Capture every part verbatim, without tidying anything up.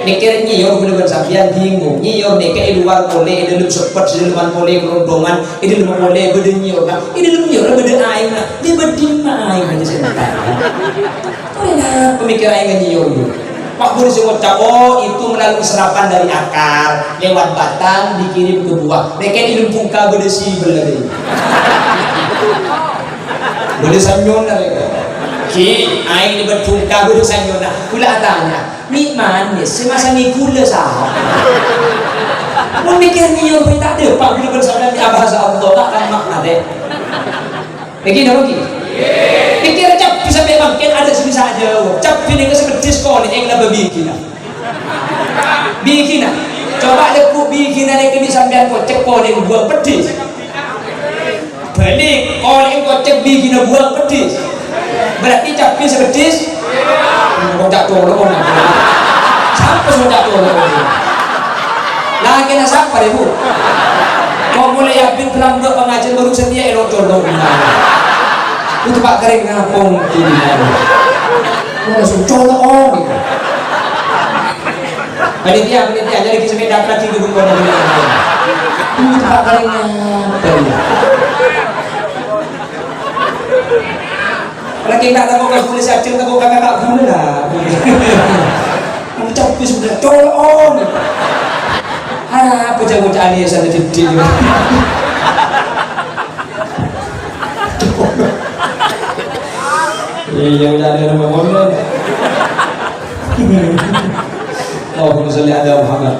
Mèkkèrè nyèyor ghulâ bân sampèyan bingung. Nyèyor nèka è lowar polè, è dhâlem seppet, è dhâlemman polè, è londongan, è dhâlem polè bâdâ nyèyorra, è dhâlem nyèyorra bâdâ aèngnga. Lè bâdâ dimma aèngnga jâ' sè èntar? Torè napa mèkkèrè aèngnga nyèyor, Bu? Pak Guru sè ngoca', "Oh, itu melalui serapan dari akar, lewat batang dikirim ke buah." Nèka è dhâlem bhungka bâdâ sibel, adâ. Bâdâ sanyona, rè. Ki, aèng è bhungka bâdâ sanyona. Kaulâ atanya, "Mi' manès sè masangè ghulâ, sapa?" Mon mèkkèrè nyèyor bhâi ta' dâpa' ghulâ bân sampèyan, ya bahasa Allah, ta' kemma atè. Èngghi napa, èngghi? Mèkkèrè cabbhi sampè' mangkèn adâ' sè bisa ajâwâb. Cabbhi nèka sè peddhis konè'èng napa bighina? Bighina. Coba lebbu' bighina nèka bi' sampèyan kocèk konè'èng buwâng peddhis. Bâli', konè'èng kocèk bighina buwâng peddhis. Berarti cabbhi sè peddhis. Kocak colo'. Sapa sè kocak colo'? Lakèna sapa, rè, Bu? Kok molaè abit pelambâ' pangajhiyân baru satèya èlo' colo'. Itu Pak Kering ngapong gini. Langsung colo', oh, gitu. Panitia, panitia, jadi kisah beda lagi ke buku ada. Itu Pak Kering ngapong. Lagi tak tahu kalau boleh saja, tahu kakak tak boleh lah. Ucap sudah, colo', oh. Ah, bocah-bocah ini sana didik. Iya, udah ada nama Muhammad. Allahumma sholli ala Muhammad.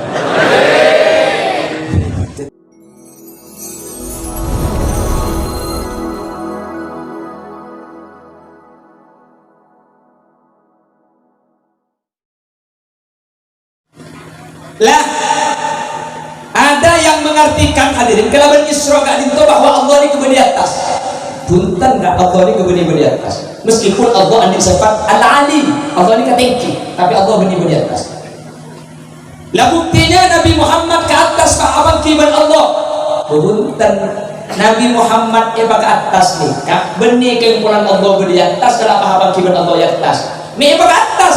Lah, ada yang mengartikan, hadirin, kalabân Isra ka'dinto bahwa Allah nèka bâdâ è attas. Bhunten, Kak, Allah nèka bâdâ, bâdâ è attas. Meskipun Allah andi' sifat Al-Ali, Allah nèka tèngghi, tapè Allah bânnè bâdâ è attas. Lah, buktina Nabi Muhammad ka attas, Pak, apanggi bân Allah. Bhunten, Nabi Muhammad èpaka attas nèka bânnè kèng polana Allah bâdâ è attas, kalabân apanggi bân Allah è attas. Mè' èpaka attas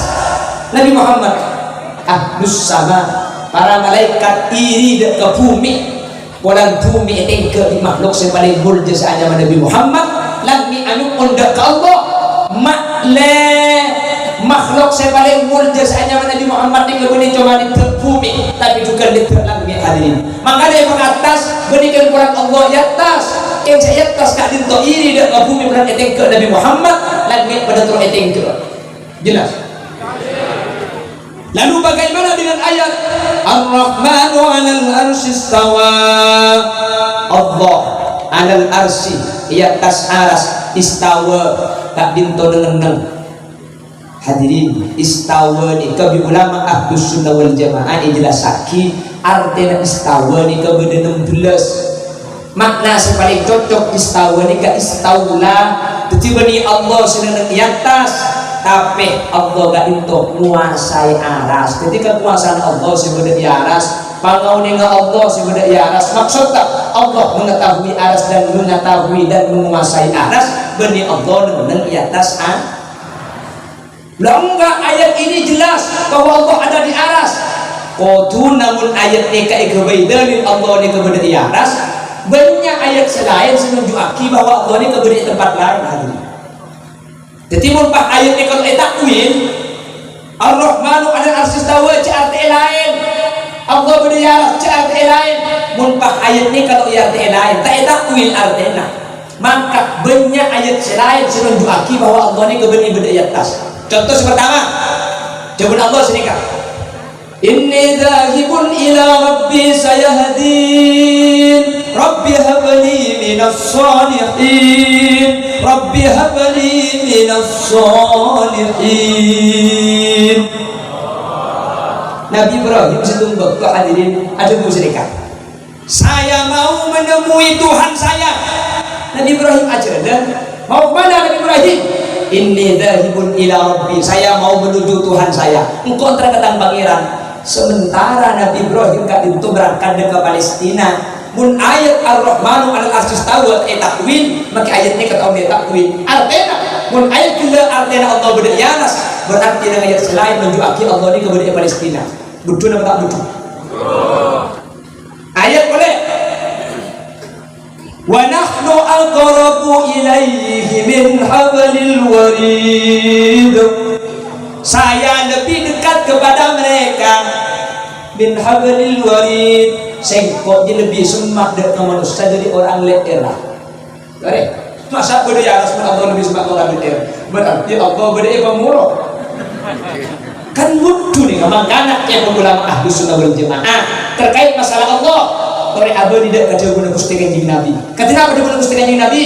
Nabi Muhammad. Ahlus sama, para malaèkat iri dâ' ka bhumè. Polana bhumè ètèngghâ' bi' makhluk sè palèng molja sè anyama Nabi Muhammad, langngè' anyo'on dâ' ka Allah. Ma'lè makhluk sè palèng molja sè anyama Nabi Muhammad nèka bânnè coma lèdhâ' bhumè, tapè jhughân lèdhâ' langngè', hadirin. Mangkana èpaka attas bânnè kèng polana Allah è attas. Kèng sè è attas ka'dinto iri dâ' ka bhumè polana ètèngghâ' Nabi Muhammad, langngè' padâ terro ètèngghâ'. Jelas? Lalu bagaimana dengan ayat Ar-Rahmanu 'alal 'arsy istawa? Allah 'alal 'arsy, è attas aras, istawa, ka'dinto neng-enneng. Hadirin, istawa nèka bi' ulama Ahlus Sunnah wal Jamaah èjellassaghi, artèna istawa nèka bâdâ nem bellâs. Ma'na sè palèng cocok istawa nèka istaula. Dhâddhi bânnè Allah sè neng-enneng è attas, tapè Allah ka'dinto ngowasaè aras. Dhâddhi kakowasaanna Allah sè bâdâ è aras, pangaonèngnga Allah sè bâdâ è aras. Maksodda, Allah mengetahui aras dan mengetahui dan menguasai aras, bânnè Allah neng-enneng è attas a-, Lah, enggak, ayat ini jelas bahwa Allah ada di aras. Kodhu, namong ayat nèka èghâbây dalil Allah nèka bâdâ è aras, bânnya' ayat sè laèn sè nunju'aghi bahwa Allah nèka bâdâ è tempat laèn, hadirin. Dhâddhi, mon pas ayat nèka ètakwil, Ar-Rahmanu 'alal 'arsy istawa, jhâ' artè'è laèn. Allah bâdâ è aras, jhâ' artè'è laèn. Mon pas ayat nèka èartè'è laèn, ta' ètakwil artèna. Mangkat bânnya' ayat sè laèn sè nunju'aghi bahwa Allah nèka bânnè bâdâ è attas. Conto sè partama, dhâbuna Allah sè nèka, "Inni dzahibun ila Rabbi sayahdin. Rabbi habli minas shalihin. Rabbi habli minas shalihin." Nabi Ibrahim sèttong bâkto, hadirin, adhâbu sè nèka, "Saya mau menemui Tuhan saya." Nabi Ibrahim ajhâlân. "Mau ke mana, Nabi Ibrahim?" "Inni dzahibun ila Rabbi, saya mau menuju Tuhan saya." Engko' entar ka tang Pangèran. Sementara Nabi Ibrahim ka'dinto berangkat dâ' ka Palestina. Mon ayat Ar-Rahmanu 'alal 'arsy istawa ètakwil, makè ayat nèka ta' ollè ètakwil. Artèna, mon ayat ghellâ' artèna Allah bâdâ è aras, berarti neng ayat sè laèn nunju'aghi Allah nèka bâdâ è Palestina. Budhu napa ta' budhu? Ayat polè. "Wa nahnu aqrabu ilaihi min hablil warid." Saya lebih dekat kepada mereka min hablil warid. Sèngko' jiyâ lebbi semma' dâ' ka manossa dâri orèng lè'èrra. Arè, masa' bâdâ è attas, Allah lebbi semma' ka orèng lè'èr? Berarti Allah bâdâ è pamoro. Kan budhu nèka, mangkana kèng ulama Ahlus Sunnah wal Jamaah terkait masalah Allah, torè abâli dâ' ka dhâbuna Ghustè Kanjeng Nabi. Kadhi napa dhâbuna Ghustè Kanjeng Nabi?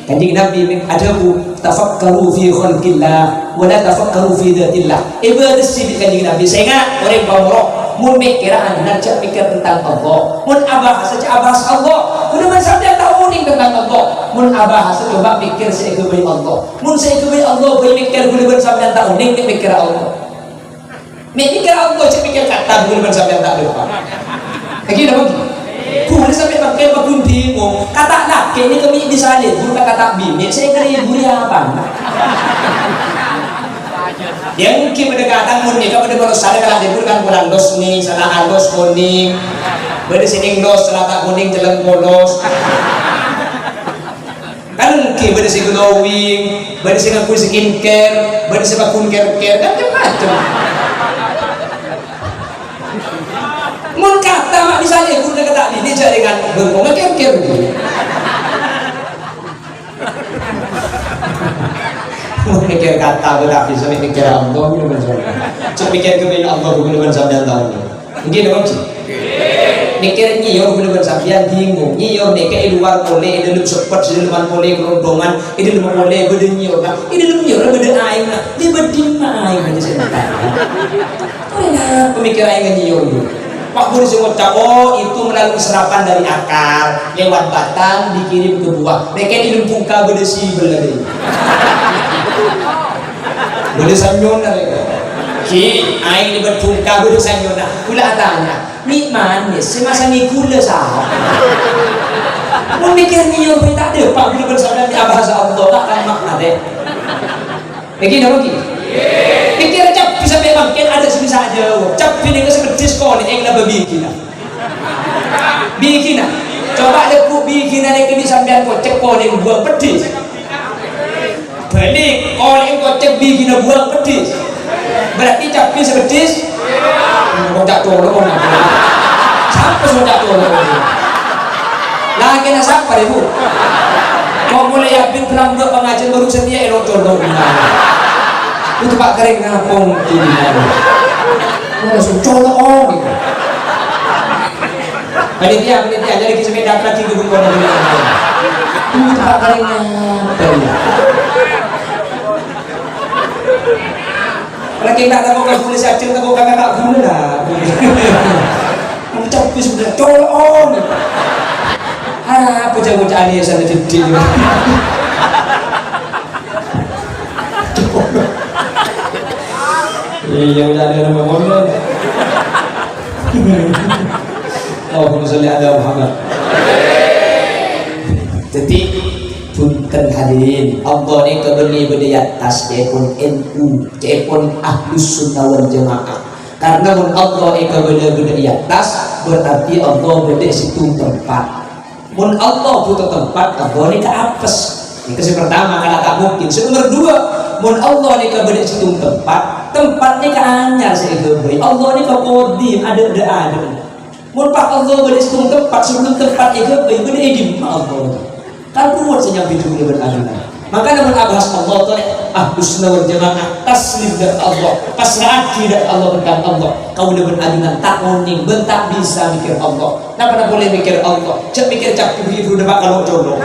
Kanjeng Nabi mè' adhâbu, "Tafakkaru fi khalqillah, wa la tafakkaru fi dzatillah." Èbârâssi bi' Kanjeng Nabi, "Sènga', orèng pamoro, mon mèkkèra ajunan jhâ' mèkkèr tentang Allah. Mon abahasa jhâ' abahas Allah. Kaulâ bân sampèyan ta' onèng tentang Allah. Mon abahasa coba mèkkèr sè èghâbây Allah. Mon sè èghâbây Allah bhâi mèkkèr, kaulâ bân sampèyan ta' onèng mè' mèkkèra Allah." Mè' mèkkèr Allah, jhâ' mèkkèr kata, kaulâ bân sampèyan ta' dâpa'. Lagi napa? Kaulâ sampè' mangkèn paggun bingung. Kata lakè' nèka mè' bisa lebur ka kata binè', sè èkabhuri apana? Yâ, ènggi bâdâ kata mon nèka bâdâ manossa sala lebur kan, polana los nèng, sala alos konèng. Bâdâ sè nèng los, sala ta' konèng, cellèng polos. Kan ènggi bâdâ sè glowing, bâdâ sè ngangghuy skincare, bâdâ sè paggun care-care, kan macem-macem. Mon kata ma' bisa lebur ka kata binè', jhâ' rèng bengkona care-care. Mon mèkkèr kata bhâi ta' bisa, mè' mèkkèr Allah, kaulâ bân sampèyan. Jhâ' mèkkèr ghâbâyânna Allah, kaulâ bân sampèyan tao. Ènggi napa, Ji? Mèkkèr nyèyor, kaulâ bân sampèyan bingung. Nyèyor nèka è luar polè, è dâlem seppet, è dâlemman polè, kelondongan, è dâlemma polè bâdâ nyèyorra, è dâlem nyèyorra bâdâ aèngnga. Lèbât dimma aèngnga, jhâ' sè èntar. Torè napa mèkkèr aèngnga nyèyor? Pak Guru sè ngoca', "Oh, itu melalui serapan dari akar, lewat batang dikirim ke buah." Rèkèn è dâlem bhungka bâdâ sibella dâri. Bâdâ sanyona, rè. Ki, aèng lèbât bhungka bâdâ sanyona. Kaulâ atanya, "Mè' manès sè masangè ghulâ sapa?" Mon mèkkèr nyèyor bhâi ta' dâpa', kaulâ bân sampèyan abahasa Allah, ta' tamma' atè. Ènggi napa, Ki? Pèkkèr cabbhi sampè' mangkèn adâ' sè bisa ajâwâb. Cabbhi nèka sè peddhis konè'èng napa bighina? Bighina. Coba lebbu' bighina nèka bi' sampèyan kocèk konè'èng buwâng peddhis. Bâli', konè'èng kocèk bighina buwâng peddhis. Berarti cabbhi sè peddhis? Kocak tolong. Sapa sè kocak tolong? Lakèna sapa, Ibu? Kok mulai abit pelambak pengajian baru setia elok condong. Itu Pak Kering ngapong gini. Langsung colok, oh, gitu. Panitia, panitia, jadi kisah beda lagi ke buku orang ini. Itu Pak Kering ngapong. Lagi tak tahu kan polisi acil tahu kakak tak guna lah. Ucap bis udah tolong. Ah, bocah-bocah ini sana didik. Iya, udah ada nama motor. Allahumma sholli ala Muhammad. Dhâddhi, bhunten hadirin, Allah nèka bânnè bâdâ è attas ca'èpon N U, ca'èpon Ahlus Sunnah wal Jamaah. Karna mon Allah nèka bâdâ, bâdâ è attas, berarti Allah bâdâ è sèttong tempat. Mon Allah bhuto tempat, Allah nèka apes. Nèka sè pertama, karna ta' mungkin. Sè nomer dua, mon Allah nèka bâdâ è sèttong tempat, tempat nèka anyar sè èghâbây. Allah nèka kodim, adâ'-adâ'. Mon pas Allah bâdâ è sèttong tempat, sebelum tempat èghâbây, bâdâ è dimma Allah? Kan kuwat sè nyambi dhuli bân ajunan. Mangkana mon abahas Allah torè, Ahlus Sunnah wal Jamaah, taslim dâ' Allah, pasra'aghi dâ' Allah, tentang Allah. Kaulâ bân ajunan ta' onèng bân ta' bisa mèkkèr Allah. Napa-napa polè mèkkèr Allah, jhâ' mèkkèr cabbhi bhuru dâpa' kalo' colo'.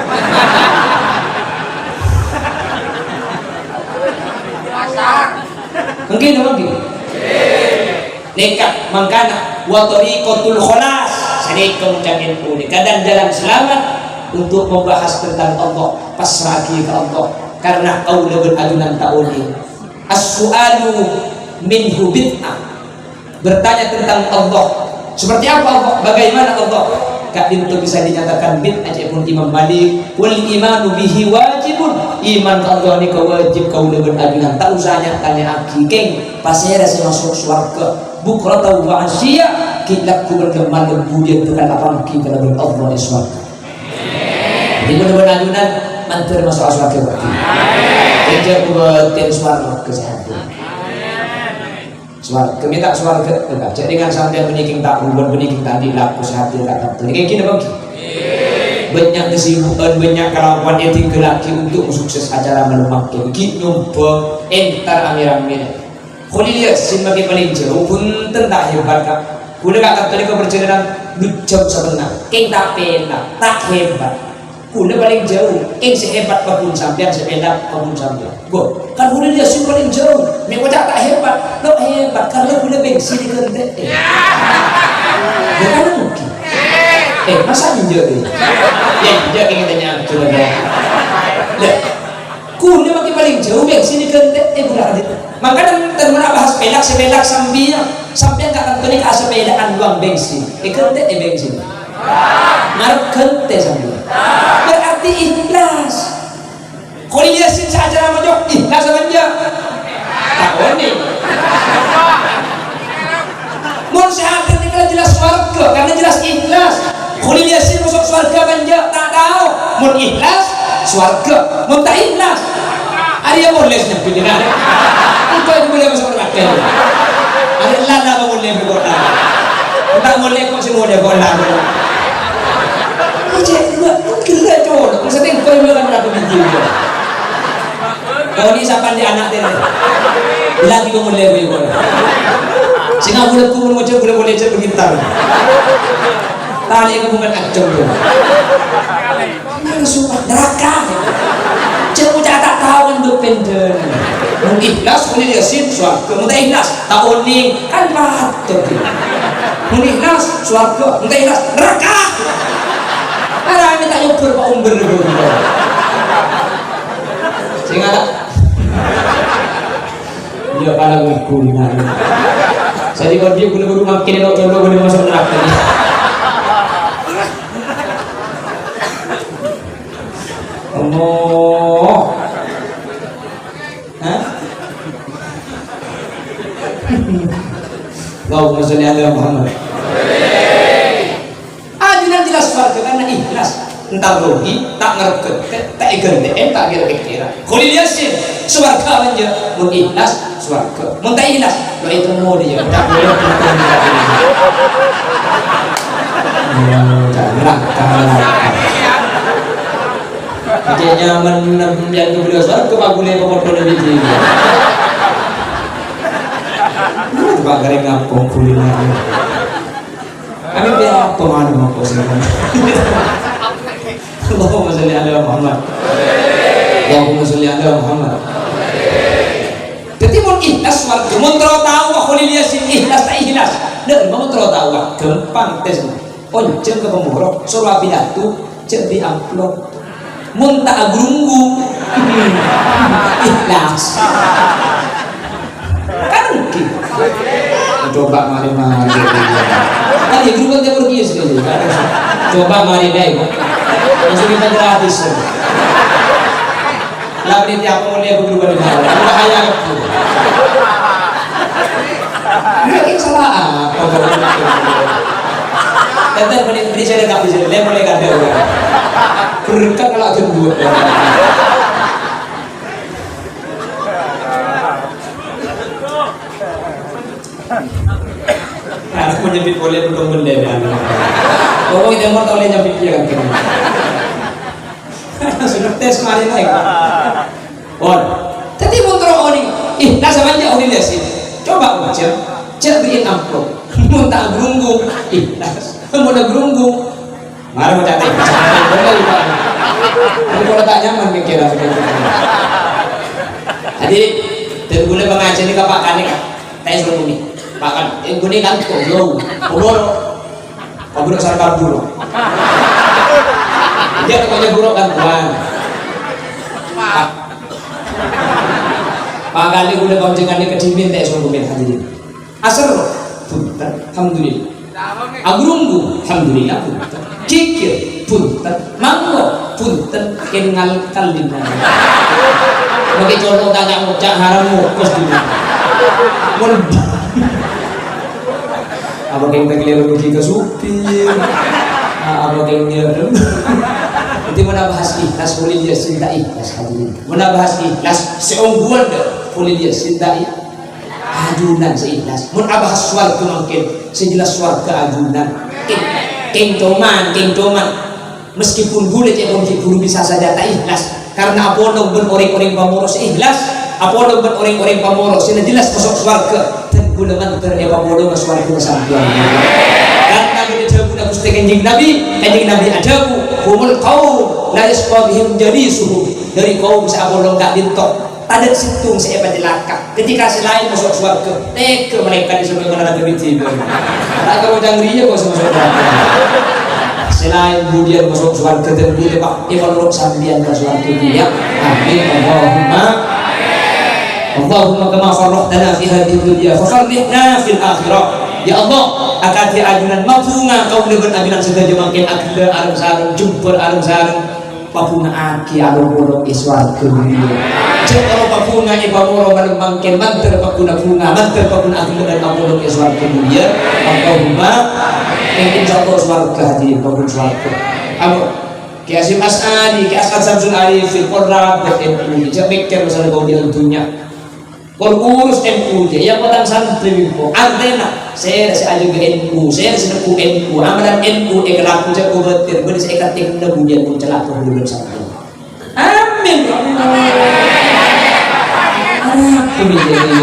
Mungkin, mungkin. Nèka mangkana, wa thariqatul khalas. Sanèka ngucapin ulè. Kadang jalan selamat untuk membahas tentang Allah. Pasra'aghi ka Allah. Karna kaulâ bân ajunan ta' onèng. As-su'alu minhu bid'ah. Bertanya tentang Allah. Seperti apa Allah? Bagaimana Allah? Ka'dinto bisa dinyatakan bid'ah ca'èpon Imam Malik, "Wal imanu bihi wajibun." Iman ka Allah nèka wajib kaulâ bân ajunan. Ta' osa nya-, tanya'aghi, "Kèng, pasèra sè maso' sowarghâ?" Bukratan wa asyiyya, ghi' lagghu bân malem budiyân bhâkal apangghi kalabân Allah è sowarghâ. Dhâddhi, mon bân ajunan mandhâr maso' sowarghâ, Pak. Ènjâ' bhâdhân sowarghâ sèhat. Sowarghâ, mènta sowarghâ, enggak. Jhâ' dengan sampèyan bânnè kèng ta' buwân, bânnè kèng ta' andi' lagghu sèhat, ta' taptè. Nèka ghi napa ghi? Bânnya' kesibukan, bânnya' kalakowan ètinggalaghi untuk sukses acara malem mangkèn. Ghi' nyoba èntar rame-rame. Kholil Yasin makè palèng jhâu, bhunten ta' hebat, Ka'. Kaulâ Ka' Tanto nèka parjhâlânan dhu jhâm satengnga, kèng ta' pèlak, ta' hebat. Kaulâ palèng jhâu, kèng sè hebat pabun sampèyan, sè pèlak pabun sampèyan. Bo, kan Kholil Yasin palèng jhâu, mè' koca' ta' hebat, lo' hebat, karna kaulâ bensin èghântè'è. Ya kan mungkin. Eh, masa enjâ' deh? Ya, enjâ' kèng tanya aku, coba. Lah, Kaulâ makè palèng jhâu, bensin èghântè'è, eh, bulâ adhi. Mangkana, mon abahas pèlak, sè pèlak sampèyan, sampèyan Ka' Tanto nèka asapèla'an bân bensin. Èghântè'è bensin. Ngarep ghântè sampèyan. Berarti ikhlas. Kholil Yasin sè acara mojok, ikhlas apa enjâ'? Ta' onèng. Mon sè hadir nèka jelas sowarghâ, karna jelas ikhlas. Kholil Yasin maso' sowarghâ apa enjâ'? Ta' tao. Mon ikhlas, sowarghâ. Mon ta' ikhlas, arèya molè sè nyambit, ya. Engko' itu molè maso' neraka. Arèya lana apa molè berkota. Ta' molè kok sè molè kok lana. Cek dua, gila, cowok. Maksudnya, engko' itu kan neraka biji, ya. Kau ni sapa di anak dia? Lagi mau mulai gue, gue. Sehingga gue pun mau coba, gue boleh coba gitar. Tali ke bukan acung tuh. Mana sumpah neraka? Cek ucap tak tahu kan duk penden. Mun ikhlas, mun yasin, sowarghâ. Mun ta' ikhlas, ta' onèng, kan patut. Mun ikhlas, sowarghâ. Mun ta' ikhlas, neraka. Arane ta' nyobor, Pak, umber. Sing ada. Iya, pala ngikuna. Jadi, kok dia guna-guna makin enak, coba guna masuk neraka. Allah. Hah? Allahumma sholli ala Muhammad. Ajunan jelas sowarghâ karna ikhlas. Entar rugi, ta' ngarep ghântè, ta' èghântè'è, ta' kèra-kèra. Kholil Yasin, sowarghâ apa enjâ'? Mon ikhlas, sowarghâ. Mon ta' ikhlas, lo' ètemmo dia. Ta' boleh. Cek nyaman nem yang kebeli sowarghâ, Pak, boleh pokok dulu biji. Coba kering ngapung kuliner. Kami biar pemanu mau pusing. Allahumma sholli ala Muhammad. Allahumma sholli ala Muhammad. Jadi, mon ikhlas, sowarghâ, mon terro tao, Kholil Yasin ikhlas ta' ikhlas. Ndak, mon terro tao, gampang tes. Onjhâng ka pemburu, soro apidato, jhâ' bi' amplop. Mon ta' agrunggu, ikhlas. Kan mungkin. Coba mari-mari. Kan ya, guru kan tiap pergi ya, sudah. Coba mari deh. Langsung kita gratis. Lah, berarti apa mau lihat guru mari-mari? Bahaya, guru. Ini salah apa? Tentang menit beri saya tak bisa, dia mulai kada. Berkat kalau ada dua. Aku nyebut boleh belum benda ya. Oh, itu mau tahu nyebut dia kan. Sudah tes mari naik. Pon. Dadi mon terro onèng, ih, nah, sampeyan jhâ' onèng, Yasin. Coba, jhâ', jhâ' bi'in amplop. Mon ta' agrunggu, ih, nah, mon agrunggu. Mara mau cate. Tapi kalau tak nyaman mikir apa gitu. Jadi, dan guna pengajian ini Pak Kanik, tak suruh bumi. Pak Kan, eh, guna kan, kok, yo, kok, Koburu sarta buru. Dia pokoknya buru kan, Tuan. Pak. Pakali guna konjengan ini kedimin, tak suruh bumi hadirin. Asar, bhunten, alhamdulillah. Agrunggu, alhamdulillah, bhunten. Kikir, bhunten. Mangko, bhunten. Kengal kalbin. Bagi contoh kagak ngucap haram, ngukus di mana. Mun Apa kèng ta' kalèro ghi' ka supir? Ah, apa kèng nyerem? Dhâddhi, mon abahas ikhlas, polè dhiyâ sè ta' ikhlas, hadirin. Mon abahas ikhlas, sè ongghuwân, dhâ, polè dhiyâ sè ta' i-, ajunan sè ikhlas. Mon abahas sowarghâ mangkèn, sè jelas sowarghâ ajunan. Kèng, kèng coman, kèng coman. Meskipun ghulâ ca'èpon ghi' bhuru bisa saja ta' ikhlas, karena apolong bân orèng-orèng pamoro sè ikhlas, apolong bân orèng-orèng pamoro sè la jelas maso' sowarghâ, dan ghulâ mandhâr èpapolonga sowarghâna sampèyan. Karena bâdâ dhâbuna Ghustè Kanjeng Nabi, Kanjeng Nabi adhâbu, "Humul qaum la yasqa bihim jalisuhum," dhâri kaum sè apolong ka'dinto. Tadâ' sèttong sè èpacalaka. Ketika sè laèn maso' sowarghâ, tèghâ malaèkat sè mènangana bâdâ bidhi. Ta' terro canggriyâ kok sè maso' sowarghâ. Sè laèn budiyân maso' sowarghâ dan budiyân, Pak, èpello' sampèyan ka sowarghâ dhiyâ. Amin. Allahumma. Allahumma kama farrahtana fi hadhihi dunya, fa farrihna fil akhirah. Ya Allah, akadhi ajunan mabhunga kaulâ bân ajunan sadhâjâ mangkèn aghellâ' areng-sareng, jembhâr areng-sareng. Pabhunga'aghi along-polong è sowarghâ dhunnya. Jhâ' terro pabhunga èpamoro malem mangkèn, mandhâr paggun bhunga, mandhâr paggun aghellâ'ân apolong è sowarghâ dhunnya. Allahumma. Insyaallah sowarghâ hadirin, paggun sowarghâ. Amin. Kè Hasyim Asy'ari, Kè As'ad Syamsul Arifin, pon rabu N U, jhâ' mèkkèr masalah kaulâ dhunnya. Pon urus N U jâ, ya, potang santri, Mpok. Artèna, sèra sè ajâgâ N U, sèra sè nebbhu N U, amalan N U èkalako jhâ' kobâtèr, bâdâ sè èkatèngna budiyân mon calaka bulân santri. Amin. Apa nih jadi?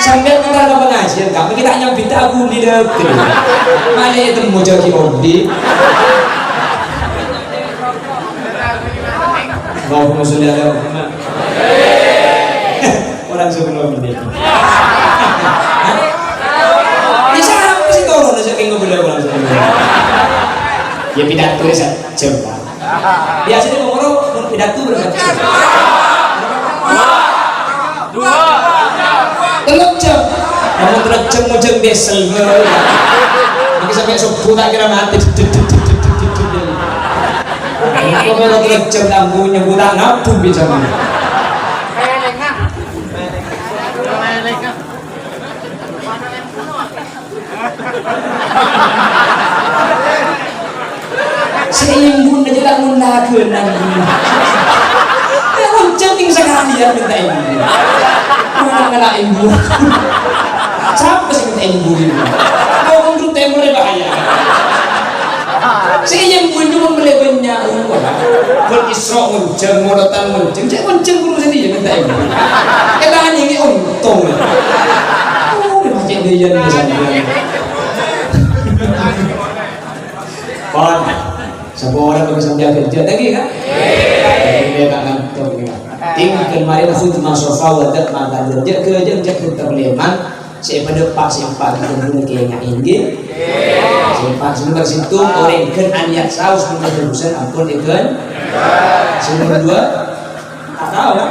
Sampèyan entar ka pangajiân, Kak, kita nyambit aku di dapur. Mana itu mau jadi odi? Allahumma sholli ala Muhammad. Orang sebelum ini. Bisa apa sih turun aja kayak ngobrol orang sebelum ini? Ya, pidato ya, jam. Biasanya mau ngomong, mau pidato berapa jam? Tello jam. Kamu tello jam mau jam diesel. Mungkin sampai subuh tak kira mati. Kok mèlo kerja lampunya buta ngabung bisa. Sè embun aja tak ngundang. Ya, kenceng sekalian minta embun. Mana ngena embun? Siapa sih minta embun ini? Mau untuk temur ya, bahaya. Sè nyambung cuma mele bânnya' umur. Bân Isra' ngoncèng, Morotan ngoncèng, cè' ngoncèng guru sendiri minta ilmu. Kita hanya ini untung. Oh, dia macam dia yang bisa. Pon, sapa ora bakal sambil kerja lagi kan? Ini dia tak ngantuk ya. Tinggal kemarin aku cuma sofa wadah makan kerja kerja kerja kita beli man. Sè padâ pa', sè empa' ghun ghulâ kènga'è, ngghi? Sè empa', sè nomer sèttong, orèng ghân anèyat saos mènta tebusan ampon èghân. Sè nomer duwâ', ta' tao, kan?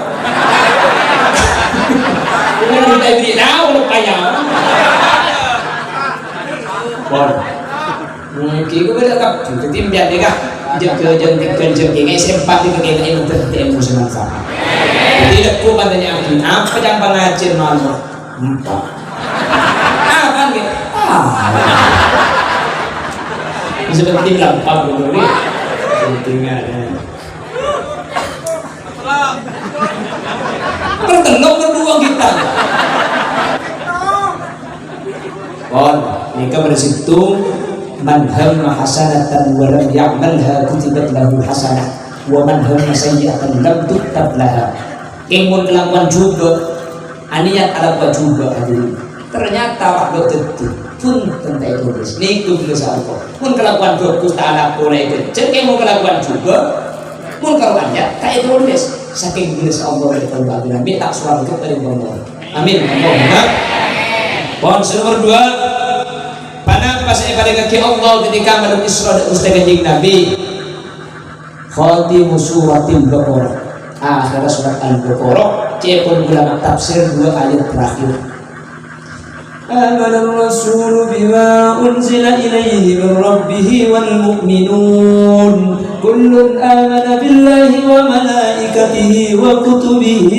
Bukan kita beri tahu, lupa ya. Pon. Mungkin gue beda kap, itu tim biar deh, Kak. Jek ke, jek ke, jek ke, jek ke, sè empa' itu kènga'è, kènga'è, mungkin tim musim manfaat. Jadi, lekku katanya, apa yang pengajian malam? Empa'. Apa nggih? Ah. Seperti gampang dulu nih. Pentingnya ada. Pertengahan kedua kita. Pon, nèka bâdâ sèttong, "Man hamma hasanatan wa lam ya'malha kutibat lahu hasanah, wa man hamma sayyi'atan lam tuktab laha." Kèng mon kalakowan jhubâ', anèyat alako jhubâ', hadirin. Ternyata waktu dhâddhi, bhunten ta' ètulis. Nèko tulis Allah. Mon kalakowan bhâghus ta' alako la èkejjhâ', kèng mon kalakowan jhubâ', mon karo anèyat ta' ètulis. Sakèng bellâs Allah, mè' ta' sowarghâ, ta' èpamor. Amin. Allahumma. Pon sè nomer duwâ'. Ponapa sè èparèngaghi Allah ketika malem Isra dâ' Ghustè Kanjeng Nabi? Khatimu suratil Baqarah. Akhir surat Al-Baqarah. Cèpon ulama tafsir dua ayat terakhir. آمن الرسول بما أنزل إليه من ربه والمؤمنون، كل آمن بالله وملائكته وكتبه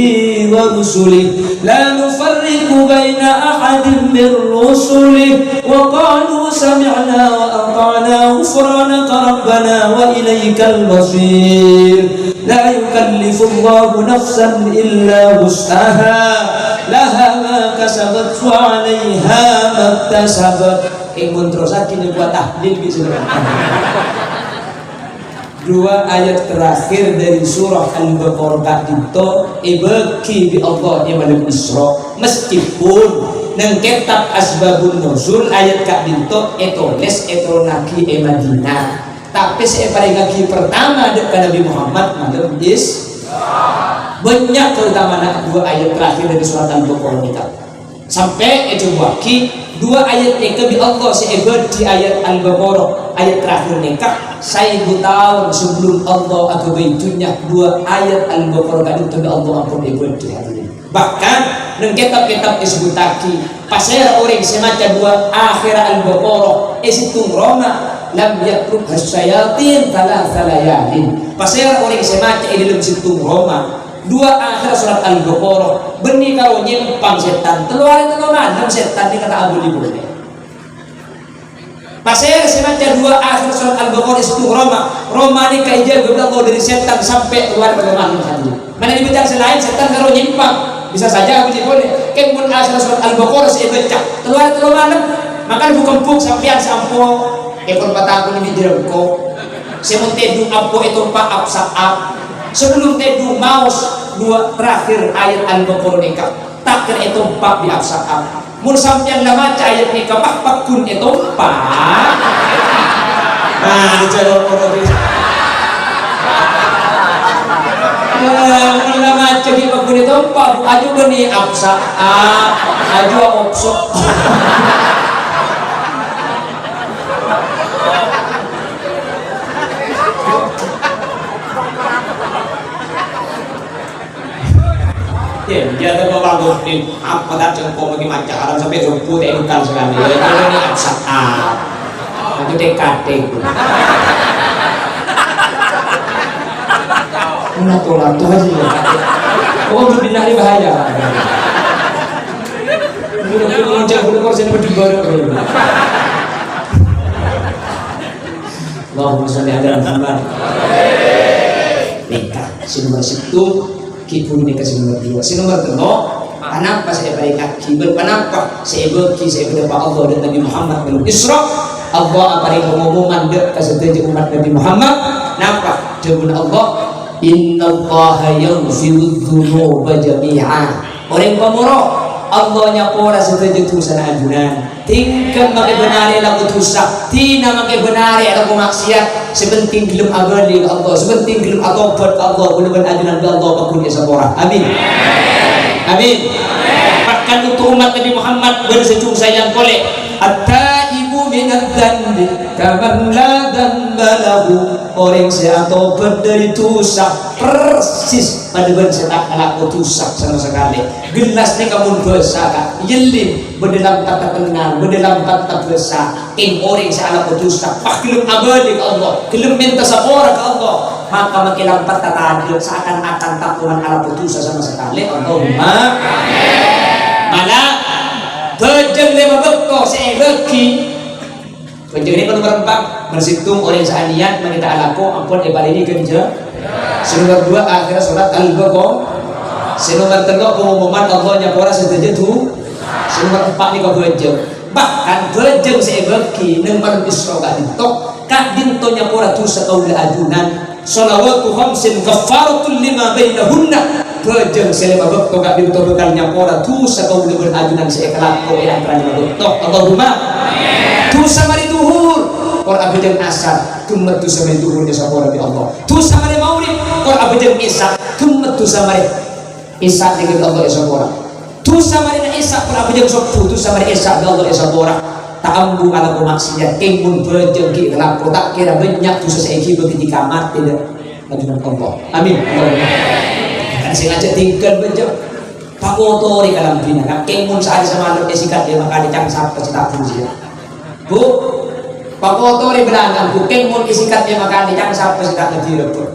ورسله، لا نفرق بين أحد من رسله، وقالوا سمعنا وأطعنا، غفرانك ربنا وإليك المصير. لا يكلف الله نفسا إلا وسعها، لها ما كسبت وعليها ما اكتسبت. Èngon terrosaghi nèka tahlil ghi' sè. Dua ayat terakhir dari surah Al-Baqarah ka'dinto èbâghi bi' Allah è malem Isra. Meskipun neng kitab Asbabun Nuzul ayat ka'dinto ètolès ètoronnaghi è Madinah. Tapè sè èparèngaghi pertama dâ' ka Nabi Muhammad malem Is-, bânnya' kaotamana dua ayat terakhir dari surat Al-Baqarah nèka. Sampè' èjhâbuwâghi dua ayat nèka bi' Allah sè èbâdhi ayat Al-Baqarah, ayat terakhir nèka, saèbu taon sabellun Allah aghâbây dhunnya, dua ayat Al-Baqarah ka'dinto bi' Allah ampon èbâdhi, hadirin. Bahkan, neng kitab-kitab èsebbhuttaghi, pasèra orèng sè maca dua akhèra Al-Baqarah è sèttong roma, lam yatrukha syayatin thalatha layalin. Pasèra orèng sè maca è dâlem sèttong roma, dua akhèra surat Al-Baqarah, bânnè karo nyèmpang sètan. Tello arè tello malem sètan nèka ta' abâli polè. Pasèra sè maca dua akhèr surat Al-Baqarah sèttong roma, roma nèka èjâgâ bi' Allah dâri sètan sampè' kalowar bâkto malem, hadirin. Manabi bâca sè laèn, sètan karo nyèmpang. Bisa saja abâli polè. Kèng mon akhèr surat Al-Baqarah sè èbâca, kalowar kalowar malem. Maka bu-kembung sampèyan sè ampo èkor patakon bi' jhârângko. Sè mon tèdung ampo ètompa' ap-sa'ap. Sabellun tèdung maos dua terakhir ayat Al-Baqarah nèka. Ta' kèra ètompa' bi' ap-sa'ap. Mon sampèyan la maca ayat nèka, pas pagghun ètompa'. Nah, dicèlok ora bisa. Eh, mon la maca ghi' pagghun ètompa', Bu, aju bânnè ap-sa'ap, aju aopso. Iyâ, iyâ, tapi Bang Gus, ini apa tadi engko' lagi maca haram sampai subuh, tak bukan sekali. Ya, itu ini ap-sa'ap. Itu T K T itu. Ini tuh lah, tuh aja ya. Oh, udah pindah ini bahaya. Ini udah punya ucap, udah korsen, udah baru. Allahumma shalli ala Muhammad. Nèka, sè nomer sèttong, ghibur nèka sè nomer dua. Sè nomer tello', ponapa sè èparèngaghi, bân ponapa sè èbâghi, sè èpadâpa' Allah dâ' Nabi Muhammad bân Isra. Allah aparèng pangomoman dâ' ka sadhâjâ ommat Nabi Muhammad. Napa? Dhâbuna Allah, "Innallaha yaghfirudz dzunuba jami'a." Orèng pamoro, Allah nyapora sadhâjâ dhusana ajunan. Tinggal makè bân arè alako dhusa, dina makè bân arè alako maksiat. Sè penting ghellem abâli ka Allah, sè penting ghellem atobhât ka Allah, kaulâ bân ajunan bi' Allah pagghun èsapora. Amin. Amin. Bahkan untuk umat Nabi Muhammad bân sè cung sayang polè, "At-taibu minadz-dzanbi kaman la dzanba lahu." Orèng sè atobhât dâri dhusa persis padâ bân sè ta' alako dhusa sama sakalè. Ghellas nèka mon bhâsa, Ka', yellin, bâdâ lampadhâ kennal, bâdâ lampadhâ bhâsa. Kèng orèng sè alako dhusa, pas ghellem abâli ka Allah, ghellem mènta sapora ka Allah, maka makè lampadhâ tadâ', seakan-akan ta' toman alako dhusa sama sakalè. Allahumma. Mala, bhâjâng lèma bâkto sè èbâghi. Bhâjâng nèka nomer empa', nomer sèttong orèng sè anèyat makè ta' alako ampon èparèngè ghânjhâ-. Sè nomer dua akhèr surat Al-Baqarah. Sè nomer tello' pangomoman Allah nyapora sadhâjâ dhu-. Sè nomer empa' nèka bhâjâng. Bahkan bhâjâng sè èbâghi neng malem Isra ka'dinto, ka'dinto nyapora dhusa kaulâ ajunan. Shalawatu khamsin kaffaratul lima bainahunna. Bhâjâng sè lèma bâkto ka'dinto bhâkal nyapora dhusa kaulâ bân ajunan sè èkalako è antarana lèma bâkto. Allahumma. Dhusa marè dhuhur, kor abhâjâng asar, ghemmet dhusa marè dhuhur èsapora bi' Allah. Dhusa marè maghrib, kor abhâjâng isya, ghemmet dhusa marè isya nèka bi' Allah èsapora. Dhusa marèna isya, kor abhâjâng sobbhu, dhusa marè isya bi' Allah èsapora. Ta' ambu alako maksiat, kèng mon bhâjâng ghi' èkalako, ta' kèra bânnya' dhusa sè èghibâ ketika matè dâ' ajunan Allah. Amin. Allahumma. Kan sè ngajhâk tinggal bhâjâng. Pakotorè kalambhina, Ka'. Kèng mon saarè samalem èsikat lèma kalè, can sapa sè ta' bhuru, yâ? Bu, pakotorè bâlâna, Bu, kèng mon èsikat lèma kalè, can sapa sè ta' ngadhiri, Bu?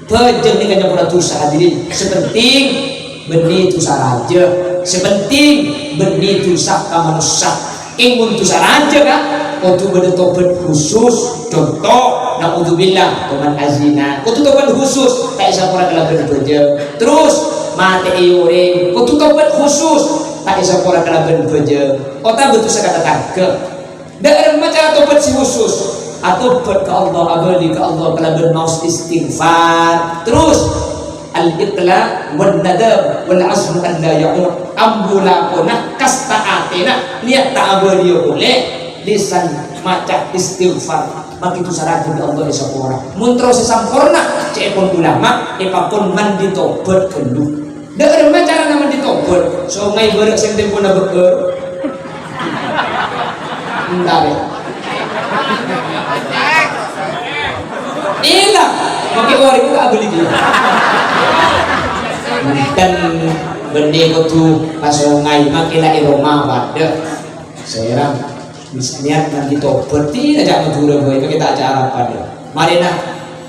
Bhâjâng nèka nyapora dhusa, hadirin. Sè penting, bânnè dhusa rajâ. Sè penting, bânnè dhusa ka manossa. Kèng mon dhusa rajâ, Ka', kodhu bâdâ tobat khusus. Conto, naudzubillah, toman azina. Kodhu tobat khusus, ta' èsapora kalabân bhâjâng. Terros, matè'è orèng, kodhu tobat khusus, ta' èsapora kalabân bhâjâng. Otabâ dhusa ka tatarghâ. Dâ' remma cara tobat sè khusus. Atobat ka Allah, abâli ka Allah kalabân maos istighfar. Terros, al-iqla' wan nadam wal azmu an la ya'ud. Ambu lakona, kasta atèna, niyat ta' abâliyâ polè, lisan maca istighfar. Mangkèn dhusa rajâ bi' Allah èsapora. Mon terros sè samporna, ca'èpon ulama, èpakon mandi tobat ghâllu. Dâ' remma carana mandi tobat, songay bârâ' sè tempona bâ'âr. Entar, yâ. Ella, makè orèng ta' abâli dia. Enten bânnè kodhu ka songay, makè la è roma padâ. Sèrang. Bisa niyat mandi tobat, tina ca' Madhurâ bhâi, makè ta' ca' Arapan, yâ. Marèna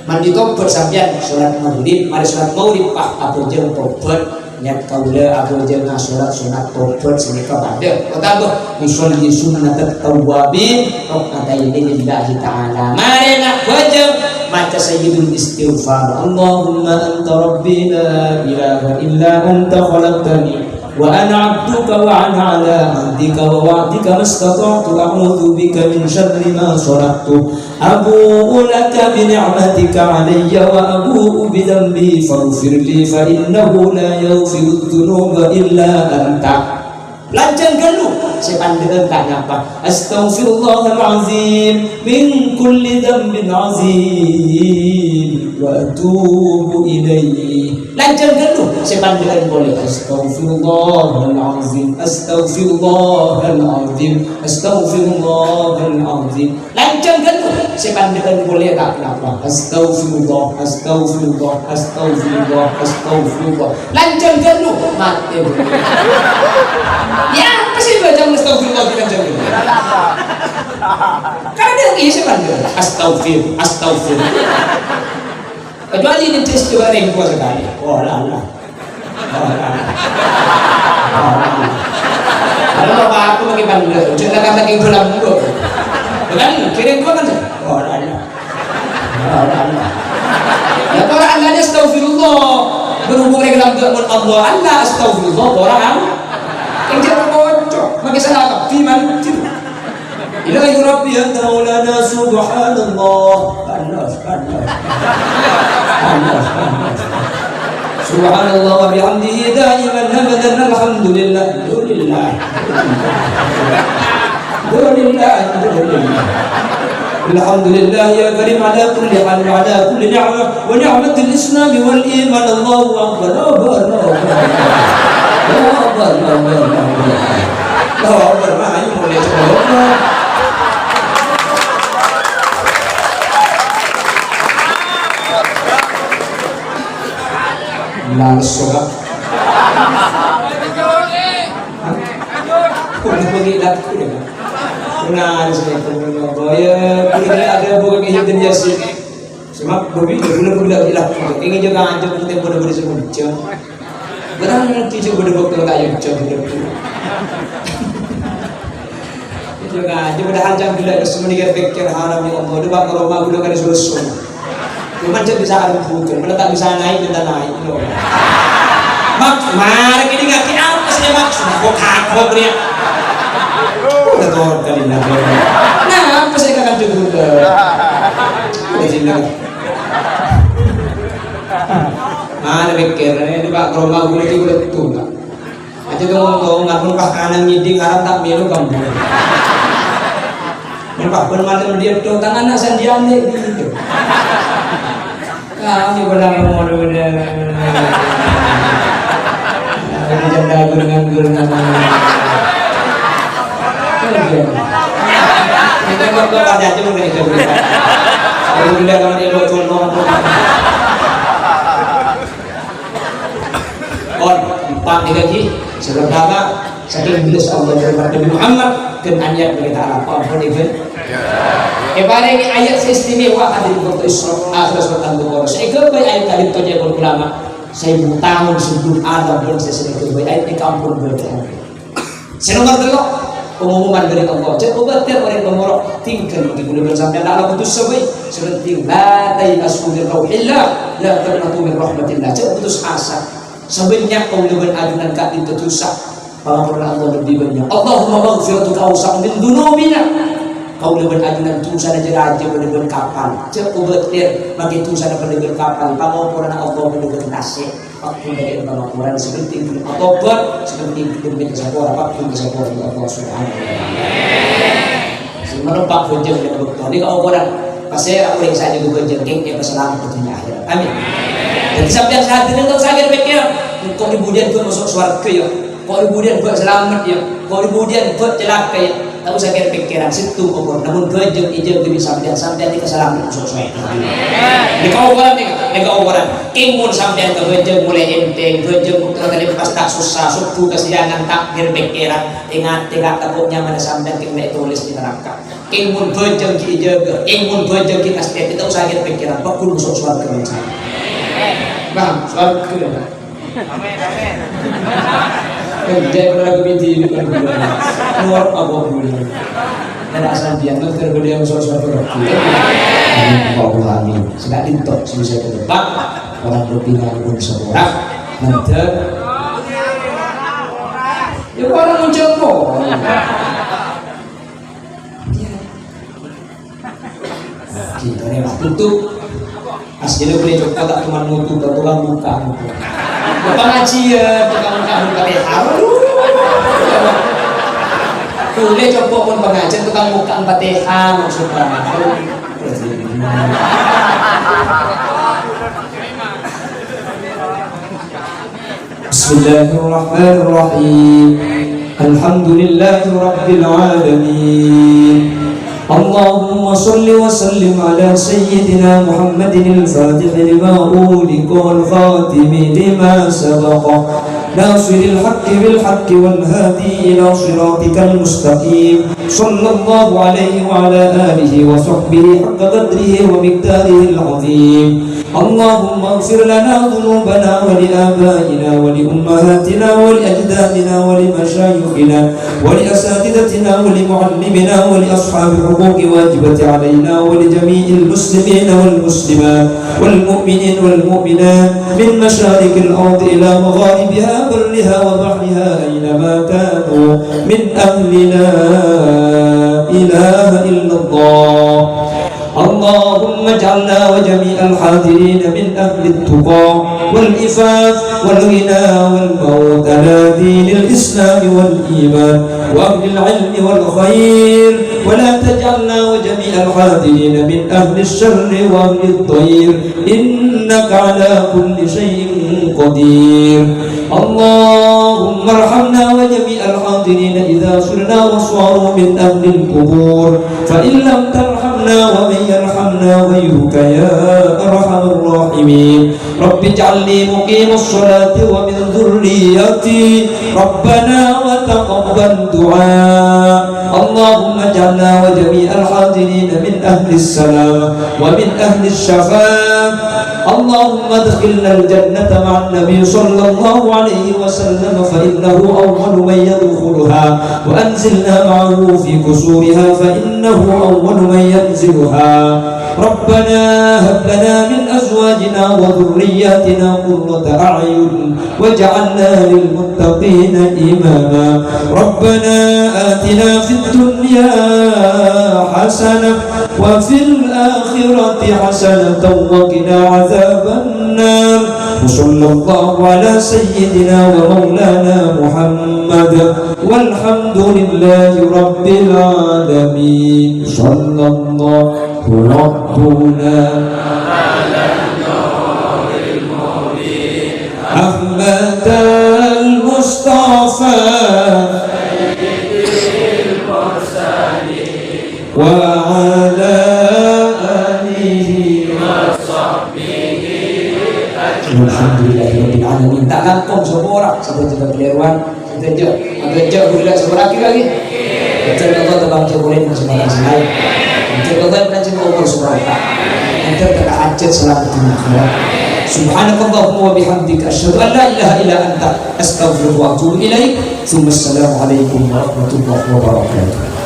mandi tobat sampèyan, sholat maghrib, marè sholat maghrib, pas abhâjâng tobat, niyat kaulâ abhâjâng sholat sunat tobat, sanèka padâ. Otabâ, usolli sunnatat tawwabin, rak'ataini lillahi ta'ala. Marèna bhâjâng, maca sayyidul istighfar. Allahumma anta rabbi la ilaha illa anta khalaqtani وأنا عبدك وأنا على عهدك ووعدك ما استطعت أعوذ بك من شر ما صنعت أبوء لك بنعمتك علي وأبوء بذنبي فاغفر لي فإنه لا يغفر الذنوب إلا أنت. Lanjhâng ghâllu, sè pandâ'ân ta' napa. Astaghfirullahal azim min kulli dzambin azim wa atubu ilaih. Lanjhâng ghâllu, sè pandâ'ân polè. Astaghfirullahal azim, astaghfirullahal azim, astaghfirullahal azim. Lanjhâng ghâllu, sè pandâ'ân polè ta' napa. Astaghfirullah, astaghfirullah, astaghfirullah, astaghfirullah. Lanjhâng ghâllu, matè. Yâ, apa sè bâca astaghfirullah di lanjhâng ghâllu? Kan ada yang isi kan? Astaghfir, astaghfir. Kecuali ini tes dua ribu sekali. Oh, la, la. Oh, la, la. Oh, la, la. Kalau apa aku pakai pandai, jangan kata king dalam mulut. Kan, kirim dua kan? Oh, la, la. Ya, para Allah ni astaghfirullah. Berhubung rèng lam gak mon Allah, Allah astaghfirullah, para am. Kan jangan bocor. Makin salah kabbhi, man. Ilahi Rabbi anta maulana, subhanallah. Panas, panas. Panas, panas. Subhanallah wa bihamdihi daiman abadan, alhamdulillah. Alhamdulillah. Alhamdulillah, alhamdulillah. Alhamdulillah ya karim ala kulli hal wa ala kulli ni'mah wa ni'matil islam wal iman. Allahu akbar, Allahu akbar, Allahu akbar. Allahu akbar, Allahu akbar, Allahu akbar. Allahu akbar, maju mulai coba. Langsung, Kak. Hah? Udah pergi dah, udah. Udah, saya tunggu, ya, udah ada buku Muhyiddin Yasin. Cuma, Bobi, udah, udah, udah, udah. Ini juga aja, kita udah, udah, udah, udah. Berang, kita udah, udah, udah, udah. Jâ' ngajhi, padahal jhâ' ghellâ' nesso mènèka pèkkèr, "Haram, ya Allah, dâpa' ka roma ghulâ karè sosso." Coma jhâ' bisa arembhudhân, padahal ta' bisa naè', minta naè', lho. Mak-, marè kènè' ngajhi apa sè maksud? Kok aku, rèya? Udah, tor, kali, nah, nah, apa sè kakak jhâ' ghulâ? Udah, sini. Mana pèkkèr, dâpa' ka roma ghulâ, ghulâ tunggu. Aja tong-tong, ngarep pas kanan ngèdhing, arep ta' mèlo kamu. Nembak pun malam dia tuh, tangan nak sandian deh, gitu. Kami pada ngomong udah. Ini janda gorengan-gorengan. Kerja. Kita kok kok ada aja udah itu. Kalau udah kalau dia mau tolong. Kon, empat tiga ji. Sè pertama, sakèng bellâs Allah bân Nabi Muhammad, ghân anyar bagi ta'ala. Paham, pon, Ibn? Èparèngè ayat sè istimewa, hadirin, bâkto Isra, akhir surat Al-Baqarah. Sè èghâbây ayat tadi, tojjhâ ulama. Sèbu taon sebelum Adam bân sè sè èghâbây ayat nèka ampon bâdâ. Sè nomer tello', pengumuman dâri Allah. Jhâ' kobâtèr orèng pamorok, tinggal bagi kaulâ bân sampèyan, la' alako dhusa bhâi. Sè pentèng, la tay'asu min rauhillah, la taqnatu min rahmatillah. Jhâ' putus asa. Sabânnya' kaulâ bân ajunan ka'dinto dhusa. Pangamponna Allah lebbi bânnya'. Allahumma maghfiratuka awsa'u min dzunubina. Kaulâ bân ajunan dhusana jâ' rajâ padâ bân kapal. Jhâ' kobâtèr, makè dhusana padâ bân kapal. Pangamponna Allah padâ bân tasè'. Pagghun dhâri pangamponna, sè pentèng atobat, sè pentèng dhimèn ka sapora, pagghun ka sapora bi' Allah Subhanahu wa Ta'ala. Sè marempa bhâjâng è bâkto nèka okoran pasèra orèng sè ajâgâ bhâjâng kèng èpasalamet è dhunnya akhèrat. Amin. Dhâddhi sampèyan sadhâjâ ta' osa kèr-pèkkèran, engko' è budiyân bhâ' maso' sowarghâ, yâ? Engko' è budiyân bhâ' salamet, yâ? Engko' è budiyân bhâ' calaka, yâ? Ta' osa kèr-pèkkèran, sèttong okoran. Namong bhâjâng èjâgâ bi' sampèyan, sampèyan nèka salamet maso' sowarghâ. Amin. Nèka okoran nèka, nèka okoran. Kèng mon sampèyan ka bhâjâng molaè ènthèng, bhâjâng bâkto kalèmpas ta' sossa, sobbhu ka sèyangan ta' kèr-pèkkèran. Èngatè, ka' tako' nyamana sampèyan kèng la ètolès è naraka. Kèng mon bhâjâng ghi' èjâgâ, kèng mon bhâjâng ghi' èstètè, ta' osa kèr-pèkkèran, pagghun maso' sowarghâ. Paham? Sowarghâ. Amin, amin. Enjâ' pernah aku mimpi ini kan bulan. Luar apa bulan? Nèka sampèyan, nèka bâdâ sè maso' sowarghâ. Amin. Allahumma amin. Sè ka'dinto, sè bisa kita, Pak. Orang lebih nanggung semua. Nanti. Ya, orang ucap kok. Kita ni lah tutup. Aslinya boleh coba tak cuma nutup, tak tukang buka, buka. Pangajiyân, tukang buka, buka Fatihah. Boleh coba pon pangajiyân, tukang buka Fatihah, maksudnya. بسم الله الرحمن الرحيم. الحمد لله رب العالمين. اللهم صل وسلم على سيدنا محمد الفاتح لما أغلق والخاتم لما سبق ناصر الحق بالحق والهادي إلى صراطك المستقيم. صلى الله عليه وعلى آله وصحبه حق قدره ومقداره العظيم. اللهم اغفر لنا ذنوبنا ولآبائنا ولأمهاتنا ولأجدادنا ولمشايخنا ولأساتذتنا ولمعلمنا ولأصحاب حقوق واجبة علينا ولجميع المسلمين والمسلمات والمؤمنين والمؤمنات من مشارق الأرض إلى مغاربها برها وبحرها أينما كانوا من أهل لا إله إلا الله. اللهم اجعلنا وجميع الحاضرين من أهل التقى والعفاف والغنى والموت على دين الإسلام والإيمان وأهل العلم والخير، ولا تجعلنا وجميع الحاضرين من أهل الشر وأهل الضير، إنك على كل شيء قدير. اللهم ارحمنا وجميع الحاضرين إذا صرنا وصاروا من أهل القبور، فإن لم ترحمنا ومن يرحمنا غيرك يا أرحم الراحمين. رب اجعلني مقيم الصلاة ومن ذريتي، ربنا وتقبل دعاء. اللهم اجعلنا وجميع الحاضرين من أهل السلامة ومن أهل الشفاعة. اللهم ادخلنا الجنة مع النبي صلى الله عليه وسلم، فإنه أول من يدخلها، وأنزلنا معه في قصورها، فإنه أول من ينزلها. ربنا هب لنا من أزواجنا وذرياتنا قرة أعين واجعلنا للمتقين إماما. ربنا آتنا في الدنيا حسنة وفي الآخرة حسنة وقنا عذاب النار. وصلى الله على سيدنا ومولانا محمد والحمد لله رب العالمين. صلى الله ربنا أحمد المصطفى وعلى آله وصحبه أجمعين. Alhamdulillahirabbil alamin. Ta' langkong sapa ora, sapa jâgâ kalèrowan. Aja, aja gula seberapa lagi. Aja Allah terbang ke kulit masuk makan senai. Aja Allah yang rajin umur seberapa. Aja tak hajat selamat dunia akhirat. Subhanakallahumma wa bihamdika, asyhadu an la ilaha illa anta, astaghfiruka wa atubu ilaik. Tsumma assalamualaikum warahmatullahi wabarakatuh.